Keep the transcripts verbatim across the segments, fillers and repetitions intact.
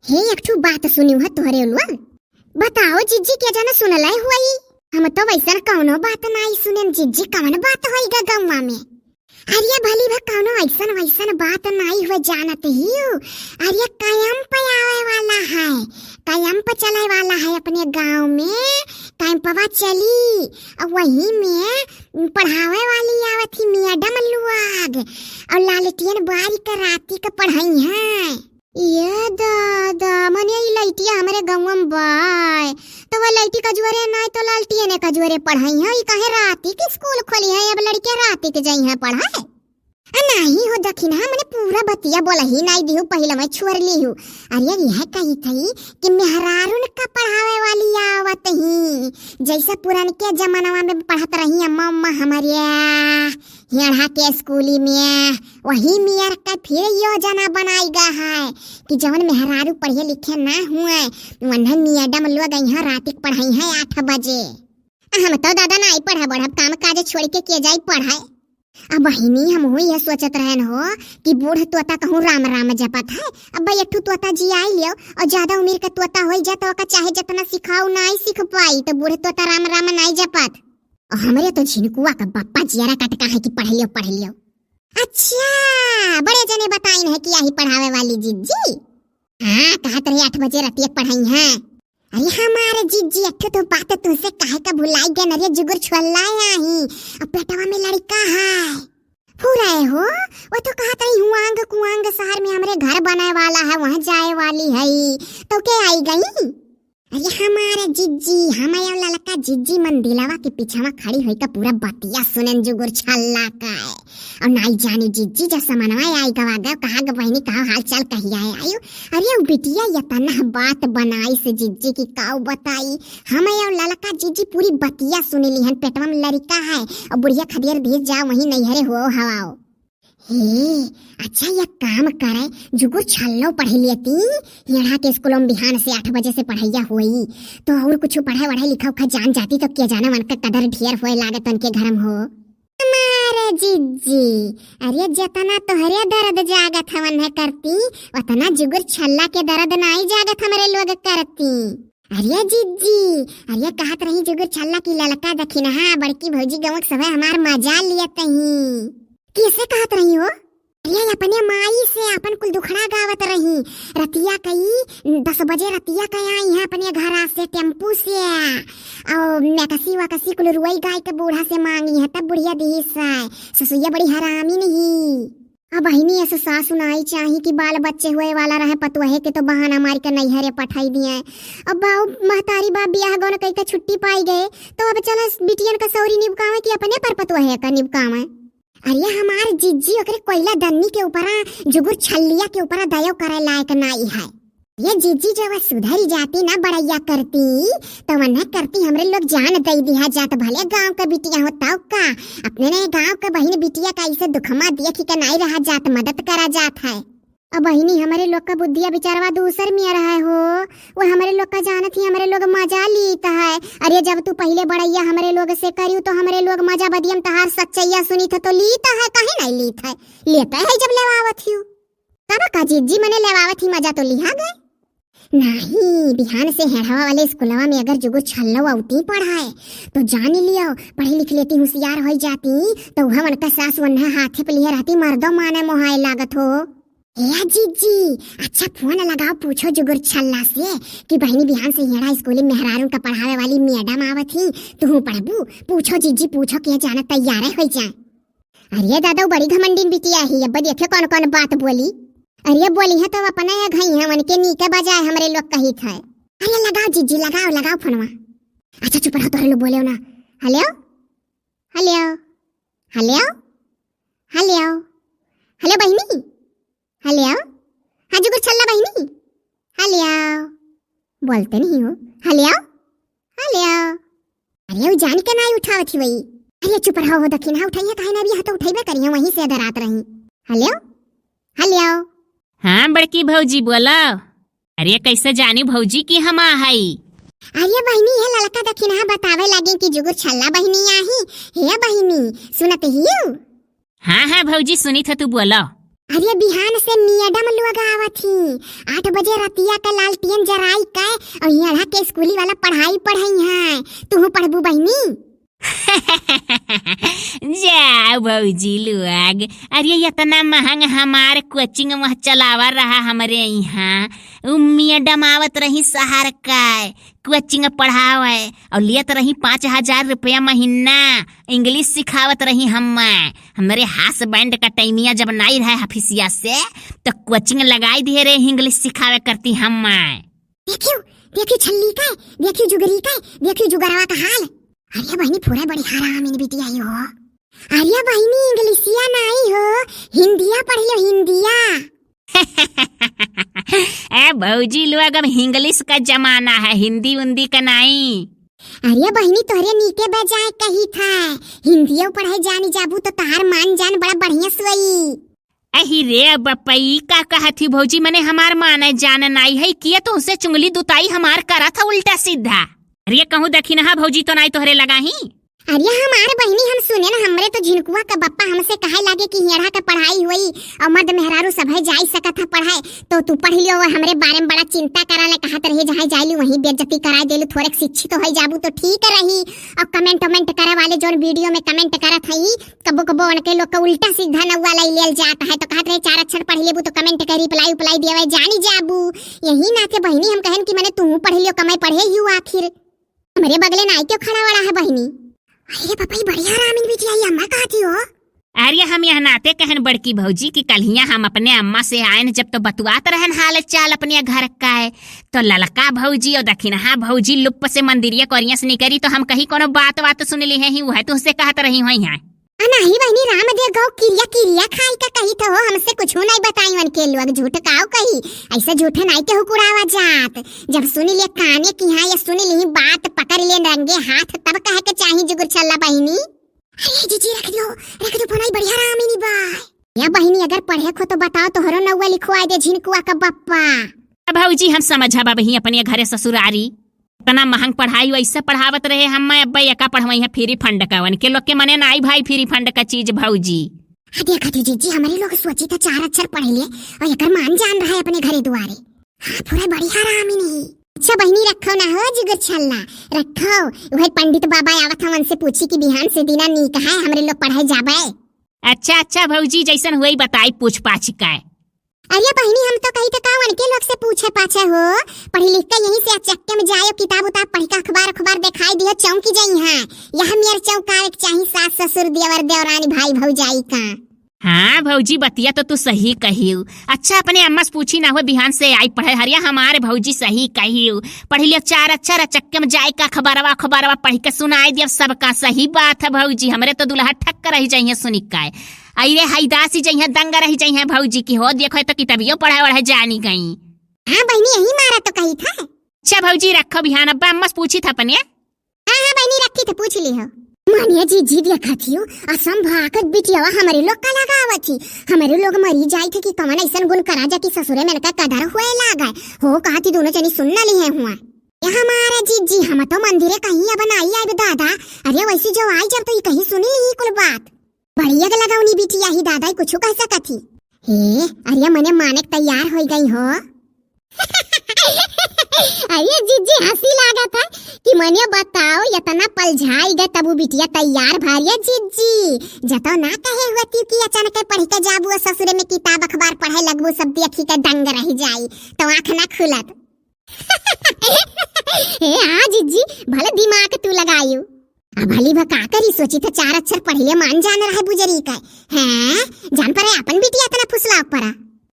हे, एक ठो बात सुनिउ ह तोहरे लोग। बताओ जिज्जी, के जाने सुनले हुई? हम तो वैसन कौनो बात नाई सुनेन जिज्जी, कौन बात होई गा गौवा में? अरे भली भा कौनो ऐसन वैसन बात नाई हुए जानत हियो। अरे कैंप आवे वाला है, कैंप चले वाला है अपने गांव में। कैंपवा चली और वही में पढ़ावे वाली आवत ही मैडम लोग और लालटेन बारी के राती के पढ़ई है। ये दादा, मने ई लइटिया हमरे गौवा में बाय, तो वो लइटी कजुअरे नाय तो लालटियने कजुअरे पढ़ई है। ई काहे राती के स्कूल खोली है, अब लड़किया राती के जई है पढ़े? आ नाही हो दखिनहा, मने पूरा बतिया बोलही नाय दिहु, पहिले मैं छुअर लिहु। अरे यह कही थई कि मेहरारून का पढ़ावे वाली आवत ही, जैसे पुरनके जमानवा में पढ़त रही अम्मा, अम्मा हमरे हेड़ा के स्कूली में, वही मियर का फिर योजना बनाई गा है कि जवन मेहरारू पढ़े लिखे ना हुए, वन्हे मैडम लोग यहाँ रातिक पढ़ई है आठ बजे। हम तो दादा नाई पढ़ब, बढ़ब काम काज छोड़ के के जाई पढ़े। अब बहिनी, हम हुई यह सोचत रहन हो कि बूढ़ तोता कहूँ राम राम जपत है। अब एक ठो तोता जियाई लियो और ज्यादा उम्र का तोता होई जा तो ओका चाहे जितना सिखाओ नाई सीख पाई, तो बूढ़ तोता राम राम नाई जपत। और हमरे तो झिनकुआ का बप्पा जियारा कटका है कि पढ़ लियो, पढ़ लियो। अच्छा, बड़े जने बताइन है कि यही पढ़ावे वाली जिज्जी? हाँ, कहत रही आठ बजे रतिया पढ़ई है। अरे हमारे जिज्जी, एक ठो तो बात तुमसे कहे का भुलाई गए, अरे जुगुर छोल्ला आही, अब पेटवा में लड़का है। पूरा है हो, वो तो कहत रही हुआंग कुआंग शहर में हमरे घर बने वाला है, वहाँ जाए वाली है, तो के आई गई? अरे हमारे जिज्जी, हमारे ललका जिज्जी मन दिलवा के पीछवा खड़ी होई का पूरा बतिया सुनेन जुगुर छल्ला का है। और नाई जानी जिज्जी जब समनवा आई गवा गए, कहा ग बहिनी, कहा हाल चाल कहिया है आयु? अरे उ बिटिया यतना बात बनाई से जिज्जी की काऊ बताई। हमारे ललका जिज्जी पूरी बतिया सुनी लिहन, पेटवा में लड़का है और बुढ़िया खदेर दीस जा वहीं नैहरे हो हवाओ। हे, अच्छा, एक काम करे, जुगुर छल्लो पढ़ लेती, यहाँ के स्कूलों में बिहान से आठ बजे से पढ़ैया होई, तो और कुछ पढ़े वढ़े लिखा उखा जान जाती तो के जाने उनका कदर ढेर होए लागत उनके घर में हो। हमारे जिज्जी, अरे जितना तोहरे दर्द जागत हवन है करती, उतना जुगुर छल्ला के दर्द नाई जागत हमरे लोग करती। अरे जिज्जी, अरे कहत रही जुगुर छल्ला की ललका दखिनहा बड़की भौजी गौंक सभे हमार मजा लियत ही। कैसे कहत रही हो? अरे अपने माई से अपन कुल दुखड़ा गावत रही। रतिया कई दस बजे रतिया कई आई है अपने घरा से टेम्पू से। और मैकसी वकसी कुल रुई गाय के बूढ़ा से मांगी है, तब बुढ़िया दिही साय। ससुइया बड़ी हरामी नहीं। अब बहिनी ऐसे सासु नाई चाही कि बाल बच्चे हुए वाला रहे, पतुहे के तो बहाना मार के नैहरे पठाई दिए। अब बाऊ महतारी बाप बियाह गौन कई के छुट्टी पाई गए, तो अब चल बिटियन का सौरी निबकावे कि अपने पर पतुहे का निबकावे। अरे हमार जिज्जी ओकरे कोयला दन्नी के ऊपरा, जुगुर छल्लिया के ऊपरा दयो करे लायक नाई है। ये जिज्जी जब सुधरी जाती ना बड़ैया करती, तो वन्ना करती हमरे लोग जान दई दिहा जात, भले गांव का बिटिया हो तब का, अपने ने गांव का बहिन बिटिया का ऐसे दुखमा देखी के नाई रहा जात, मदद करा जात है। अब बहिनी हमरे लोग का बुद्धिया विचारवा दूसर में रहा हो, वो हमरे लोग का जानत ही हमरे लोग मजा लीत है। अरे जब तू पहिले बड़ैया हमरे लोग से करियो तो हमरे लोग मजा बदियम तहार सच्चैया सुनी थे तो लीत है, काहे नहीं लीत है? लेते है जब लेवावत हियो। तब का जिज्जी मने लेवावत ही मजा तो लिहा गए। नहीं, बिहान से हेड़वा वाले स्कूलवा में अगर जुगुर छल्लो अउती पढ़ाए, तो जान लियो, पढ़ी लिख लेती, होशियार होई जाती, तो वह उनका सास वन्ना हाथे पे लिए रहती, मर्दो माने मोहाए लागत हो। ए जिज्जी, अच्छा फोन लगाओ, पूछो जुगुर छल्ला से कि बहिनी बिहान से हेड़ा स्कूल में मेहरारू का पढ़ावे वाली मैडम आवत ही, तू पढ़बू? पूछो जिज्जी, पूछो, के जाना तैयार है होई जाए। अरे दादा, उ बड़ी घमंडिन बिटिया ही, अब देखे कौन कौन बात बोली। अरे बोली है तो अपने या घई है, उनके नीके बजाए हमरे लोग कही थे। अरे लगाओ जिज्जी, लगाओ, लगाओ फोनवा। अच्छा चुप रहो, तोहरे लोग बोले ना। हेलो, हेलो, हेलो, हेलो, हेलो बहिनी, हेलो, हाँ जुगुर छल्ला बहिनी, हेलो, बोलते नहीं हो, हेलो, हेलो। अरे वो जान के नाई उठावत ही वही। अरे चुप रहो हो दखिनहा, उठाइए काहे ना, अभी यहाँ तो उठाइबे करी है, वहीं से अदरात रही। हेलो, हेलो। हाँ बड़की भौजी बोला। अरे कैसे जानी भौजी कि हम आ हई? अरे बहिनी, ये ललका दखिनहा बतावे लागे कि जुगुर छल्ला बहिनी आही। हे बहिनी, सुनत हियो? हाँ हाँ भौजी, सुनी थे, तू बोला। अरे बिहान से मैडम लोग आवत ही, आठ बजे रतिया का लालटेन जराई के, और हियाँ के स्कूली वाला पढ़ाई पढ़ई है। तुहू पढ़बू बहिनी? जा भौजी लोग, अरे इतना महंग हमार कोचिंग वह चलावा रहा हमरे यहाँ। उ मैडम आवत रही शहर का, कोचिंग पढ़ावे और लेत रही पाँच हजार रुपया महीना। इंग्लिश सिखावत रही हम्मे। हमरे हसबैंड का टैमिया जब नाई रहे हफिसिया से, तो कोचिंग लगाई दिहे रहे इंग्लिश सिखावे करती हम्मे। देखियो, देखियो छल्ली का, देखियो जुगरी का, देखियो जुगरवा का हाल। अरे बहिनी, पूरा बड़ी हरामिन बिटिया ही हो। अरे बहिनी, इंग्लिशिया नाई हो, हिंदिया पढ़ लो, हिंदिया। ए भौजी लोग, अब इंग्लिश का जमाना है, हिंदी उंदी का नाई। अरे बहिनी, तोहरे नीके बेजाय कही था, हिंदियो पढ़े जानी जाबू तो तहार मान जान बड़ा बढ़िया सोई। अही रे बप्पा, ई का कहत ही भौजी, मने हमार माने जान नाई है, किए तुहसे चुंगली दुताई हमार करा था उल्टा सीधा। अरे कहूँ दखिनहा भौजी तो नाई तोहरे लगा ही। अरे हमार बहिनी, हम सुने न, हमरे तो झिनकुआ का बप्पा हमसे कहे लागे कि हियरा का पढ़ाई होई और मर्द मेहरारू सभे जाई सकत है पढ़े, तो तू पढ़ लियो, वो हमरे बारे में बड़ा चिंता करा ले, कहत रहे जहाँ जाइली वहीं बेइज्जती कराई देलू, थोड़े शिक्षित हो जाबू तो ठीक रही। और कमेंट वमेंट करे वाले जोन वीडियो में कमेंट करत हई, कबो कबो उनके लोग का उल्टा सीधा नौवा लाई लेल जात है, तो कहत रहे चार अक्षर पढ़ लेबू तो कमेंट के रिप्लाई उप्लाई देवे जानी जाबू। यही नाते बहिनी हम कहन कि मने तू पढ़ लियो, कमे पढ़े ही हो आखिर। हमरे बगले नाई क्यों खड़ा वड़ा है बहिनी? अरे पापा, ई बढ़िया रामिन बिटिया, ई अम्मा कहती हो? अरे हम यह नाते कहन बड़की भौजी कि कल्हिया हम अपने अम्मा से आयन जब तो बतुआत रहन हाल चाल अपने घर का है, तो ललका भौजी और दखिनहा भौजी लुप्प से मंदिरिया कोरिया से निकरी, तो हम कहीं कोनो बात वात सुन ली है ही, वह तुमसे कहत रही हुई हैं। आ नाही बहिनी, राम दे गौ किरिया किरिया खाई का कही तो हो, हमसे कुछ नहीं बताई उनके लोग, झूठ काव कही, ऐसा झूठे नहीं केहू कुड़ावा जात। जब सुन ले काने की हाँ, या सुन ली बात पकड़ ले रंगे हाथ, तब कहे के चाही जुगुर छल्ला बहिनी। अरे जीजी, रख दो, रख दो, फोन आई बढ़िया रामिनी बा। या बहिनी, अगर पढ़े को तो बताओ, तोहरो नौवा लिखवाए दे झिनकुआ का बप्पा। अब भौजी हम समझब अबही अपने घरे ससुरारी। इतना महंग पढ़ाई वैसे पढ़ावत रहे हम, मैं अब्बा एका पढ़वई है फ्री फंड का, उनके लोग के मने नाई भाई फ्री फंड का चीज भौजी। हाँ, देखा थी जीजी, हमारे लोग सोची था चार अक्षर पढ़ ले और एकर मान जान रहा है अपने घरे दुआरे। हाँ, पूरा बढ़िया रामिनी। अच्छा बहिनी, रखो ना हो जुगुर छल्ला, रखो। वह पंडित बाबा आवत हवन, उनसे पूछी कि बिहान से दिना नीक है, हमरे लोग पढ़े जाबे। अच्छा, अच्छा भौजी, जैसन हुई बताई पूछ पाछ का। अरे बहिनी, हम तो कही थे का उनके लोग से पूछे पाछे हो, पढ़ी लिख के यहीं से अचक्के में जायो, किताब उताब पढ़ के अखबार अखबार दिखाई दियो, चौंकी जाई हैं। यह मेर चौंकावे के चाही सास ससुर देवर देवरानी भाई भौजाई का। हाँ भौजी, बतिया तो तू सही कहियो। अच्छा, अपने अम्मा से पूछी ना हो, बिहान से आई पढ़े हरिया, हमारे भौजी सही कहियो। पढ़ लियो चार अक्षर, चक्के में जाए का अखबारवा, अखबारवा पढ़ के सुनाई दियो सबका। सही बात है भौजी, हमरे तो दुल्हा ठक्क रही जाइए सुनी का। अरे हईदासी जइहे, दंग रही जइहे भौजी की हो, देखो तो किताबियो पढ़े वढ़े जानी गई। हाँ बहिनी, यही मारा तो कही था। अच्छा भौजी, रखो बिहान, अब्बा अम्मा से पूछी था अपने। हाँ, हाँ बहिनी, रखी थे, पूछ ली हो। मानिया जीजी देखा थी हो, असम भागत बिटियावा हमरे लोग का लगावत थी। हमरे लोग मरी जाए थे कि कवन ऐसन गुण करा जा कि ससुरे में इनका कदर हुए लागे। हो कहा थी दोनों जनी सुन ना ली है हुआ। ये हमारा जीजी, हम तो मंदिरे कहीं अब नाई आए दादा। अरे वैसे जो आई जब तो ये कहीं सुनी ली कुल बात। बढ़िया के लगावनी बिटिया ही दादा, कुछ कह सकत ही। हे, अरे मने माने के तैयार हो गई हो। अरे जीजी, हंसी लागत है कि मने बताओ, इतना पलझाई गए तबु बिटिया तैयार भारिया जीजी। जतो ना कहे हुआ थी कि अचानक पढ़ के जाबू और ससुरे में किताब अखबार पढ़े लगबू, सब देखी के दंग रह जाई, तो आँख ना खुलत। ए, हाँ जीजी, भले दिमाग तू लगायू। अब भली भा का करी, सोची तो चार अक्षर पढ़िले मान जान रहे बुजरी का। हैं, जान परे अपन बिटिया इतना फुसला परा।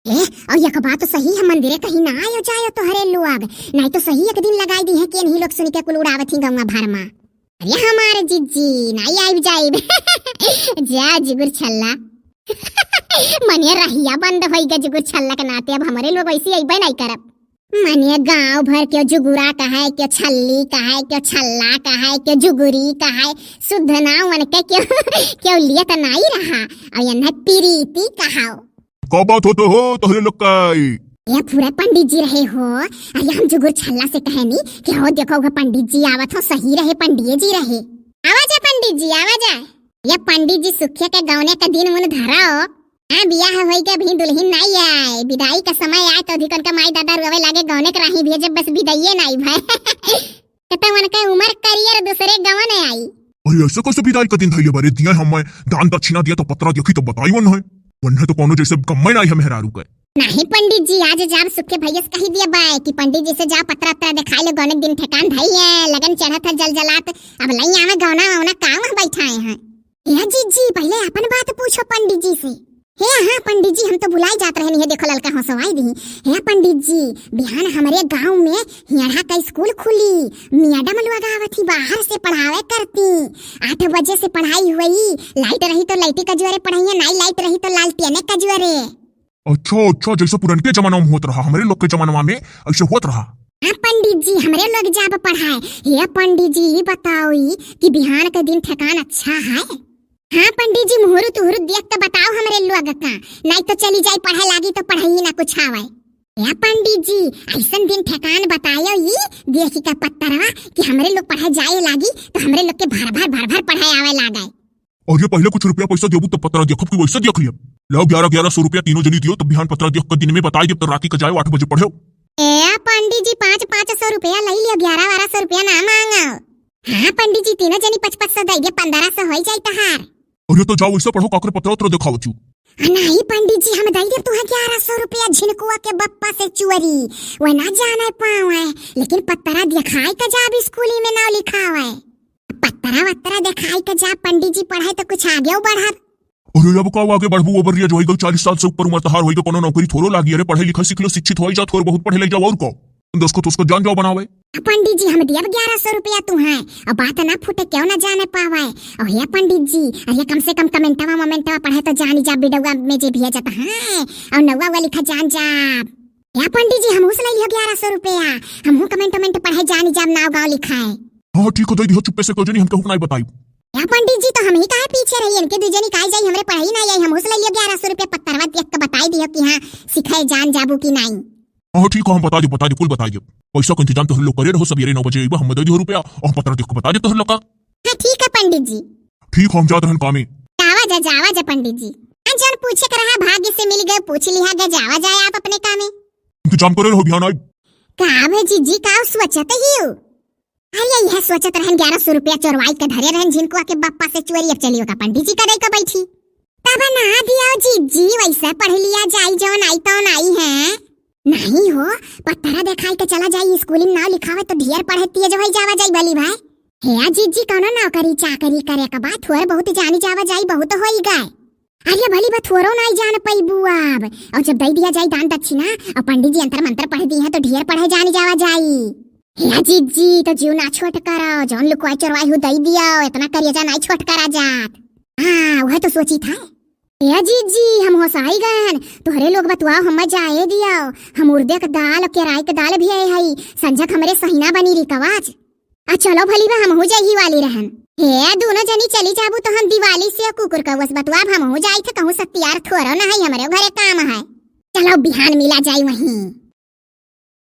ए, और यक बात तो सही है, मंदिरे कहीं ना आयो जायो तोहरे लोग, नहीं तो सही एक दिन लगाई दी है कि इन्हीं लोग सुन के कुल उड़ावत ही गंगा भर मा। अरे हमारे जीजी, नाई आइब जाइब। जा जुगुर छल्ला। मने रहिया बंद होई गए जुगुर छल्ला के नाते, अब हमरे लोग वैसे अइबे नहीं करब। मने गांव भर के जुगुरा कहे, के छल्ली कहे, के छल्ला कहे, के जुगुरी कहे, शुद्ध नाव उनके क्यों, क्यों लिए तो नहीं रहा। और यन्हे प्रीति कहाओ। का बात होत हो तोहरे लोग का? ये पूरा पंडित जी रहे हो। अरे हम जुगुर छल्ला से कहनी कि हो देखो वो पंडित जी आवत हो, सही रहे पंडिये जी रहे। आवा जा पंडित जी, आवा जा। ये पंडित जी सुखिया के गौने के दिन उन धराओ। हाँ, बियाह होई के अभी दुल्हिन नाई आए, बिदाई का समय आए तो अधिक उनका माई दादा रोवे लागे, गौने के राही भेजे, बस बिदाइये नाई भए। कतवन के उमर करियर दूसरे गवन आई। अरे, ऐसे कैसे बिदाई का दिन धइले बारे? दिया हम दान दक्षिणा दिया तो पतरा देखी तो बताई वन है। वन है तो कोनो जैसे कम्मे नाई है मेहरारू के। नहीं पंडित जी, आज जाब सुखे भैया से कही दिया बाय कि पंडित जी से जा पतरा पतरा दिखाई लो, गौने दिन ठेकान धई है, लगन चढ़त है जल जलात, अब लई आवे गौना वौना काम है बैठाए हैं। हे जीजी, पहले अपन बात पूछो पंडित जी से। हे हाँ पंडित जी, हम तो भुलाई जात रहनी है, देखो ललका हंसवाई दी। हे पंडित जी, बिहान हमरे गांव में हियड़ा का स्कूल खुली, मैडम लोग आवत ही बाहर से पढ़ावे करती। आठ बजे से पढ़ाई हुई, लाइट रही तो लाइटे का जुआरे पढ़ाइए, नाई लाइट रही तो लालटेने का जुआरे। अच्छा, अच्छा, जैसे पुरनके जमाना में होत रहा, हमरे लोग के जमाना में ऐसे होत रहा। हाँ पंडित जी, हमरे लोग जाब पढ़ाए। हे पंडित जी, ई बताओ ई कि बिहान के दिन ठेकान अच्छा है? हाँ पंडित जी, मुहूर्त उहूर्त देख के बताओ हमरे लोग का, नहीं तो चली जाई पढ़े लागी तो पढ़े ही ना कुछ आवे। हे पंडित जी, ऐसन दिन ठेकान बतायो ई देखी का पत्तरवा कि हमरे लोग पढ़े जाए लागी तो हमरे लोग के भर भर भर भर पढ़े आवे लागे। अरे पहले कुछ रुपया पैसा देबू तब पतरा देखब कि वैसे देख लियब। लाओ ग्यारह ग्यारह सौ रुपया तीनों जनी दियो, तब बिहान पतरा देख के दिन में बताई देब, तब राती का जाए आठ बजे पढ़े। ए पंडित जी, पाँच पाँच सौ रुपया लई लियो, ग्यारह बारह सौ रुपया ना मांगो। हाँ पंडित जी, तीनों जनी पच पच सौ दे दियो, पन्द्रह सौ होई जाई तहार। अरे तो जाओ वैसे पढ़ो, काकरे पतरा उतरा देखावत हूँ। नहीं पंडित जी, हम दे देब तुहे ग्यारह सौ रुपया झिनकुआ के बप्पा से चोरी, वह ना जाने पावे, लेकिन पतरा देखाई के जाब स्कूली में नाव लिखावे। पतरा वतरा देखाई के जा पंडित जी, पढ़े तो कुछ आगे बढ़ब। अरे अब का आगे बढ़बू, ओवर एज होई गल, चालीस साल से ऊपर उम्र तहार होई गल, कोनो नौकरी थोड़ो लागी। अरे पढ़े लिखे सीख लो, शिक्षित होई जा, थोड़ बहुत पढ़े ले जाओ और का। दस को तो उसको जान जाओ बनावे। आ पंडित जी, हम दियब ग्यारह सौ रुपया तुहे, अब बात ना फूटे, क्यों ना जाने पावे। और हे पंडित जी, अरे कम से कम कमेंटवा मोमेंटवा पढ़े तो जानी जा, बिडौआ में जे भेजत है, और नौवा वा लिखा जान जा। या पंडित जी, हमहू से ले लिहो ग्यारह सौ रुपया, हमहू कमेंट वमेंट पढ़े जानी जाब, नाव गाँव लिखाए। हाँ, ठीक हो, दे दिहो, चुप्पे से कहो जनी, हम कहूँ नाई बताई। या पंडित जी, तो हम ही काहे पीछे रही, इनके दू जनी काहे जाई, हमरे पढ़ाई नाई आई, हमहू से ले लिहो ग्यारह सौ रुपया, पत्तरवा देख के बताई दिहो कि हाँ, सिखाए जान जाबू कि नाई। हाँ, ठीक हो, हम बता दे, बता दे, कुल बता दे। पैसा का इंतजाम तोहर लोग करे रहो, सवेरे नौ बजे अइबा, हम दे दिहो रुपया, और हम पत्तरा देख के बता दे तोहर लोग का। हाँ, ठीक है पंडित जी। ठीक हो, हम जात रहन कामे। जावा जा, जावा जा पंडित जी। हाँ, जौन पूछे के रहा, भाग्य से मिल गए, पूछ लिहा गए, जावा जाए आप अपने कामे। इंतजाम करे रहो, बिहान आई। का भे जीजी, का सोचत ही हो? अरे, यह सोचत रहन, ग्यारह सौ रुपया चोरवाई के धरे रहन झिनकुआ के बप्पा से चोरी, अब चलियो का पंडित जी का दई का बैठी। तब ना दियो जीजी, वैसे पढ़ लिया जाई, जौन आई तौन आई है। नहीं हो, पत्तरा देखाई के चला जाई, स्कूल में नाव लिखावे तो ढेर पढ़े तेज होई जावा जाई भली भाई। हे जीजी, कौनो नौकरी चाकरी करे के बा, थोड़ बहुत जानी जावा जाई, बहुत होई गए। अरे भली बा, थोड़ो नाई जान पैबू अब। और जब दई दिया जाई दान दक्षिणा और पंडित जी अंतर मंत्र पढ़ दी है तो ढेर पढ़े जानी जावा जाई। हे जीजी, तो जीव ना छोट करो, जौन लुकवाई चोरवाई हो दई दिया, इतना करिया जा नाई छोट करा जात। हाँ, वह तो सोची था। ए जीजी, हम होसाई गन, तोहरे लोग बतुआओ, हम जाए दियो। हम उर्दे के दाल, केराई के दाल भी आए हई, संझक हमरे सहिना बनी रही कवाच। आ चलो भली बा, हमहू जाही वाली रहन। हे, दोनों जनी चली जाबू तो हम दिवाली से कुकुर कौवस बतुआब, हमहू जाई थे कहूँ सत्यार थोरो न हई, हमरे घरे काम है। चलो बिहान मिला जाई वहीं।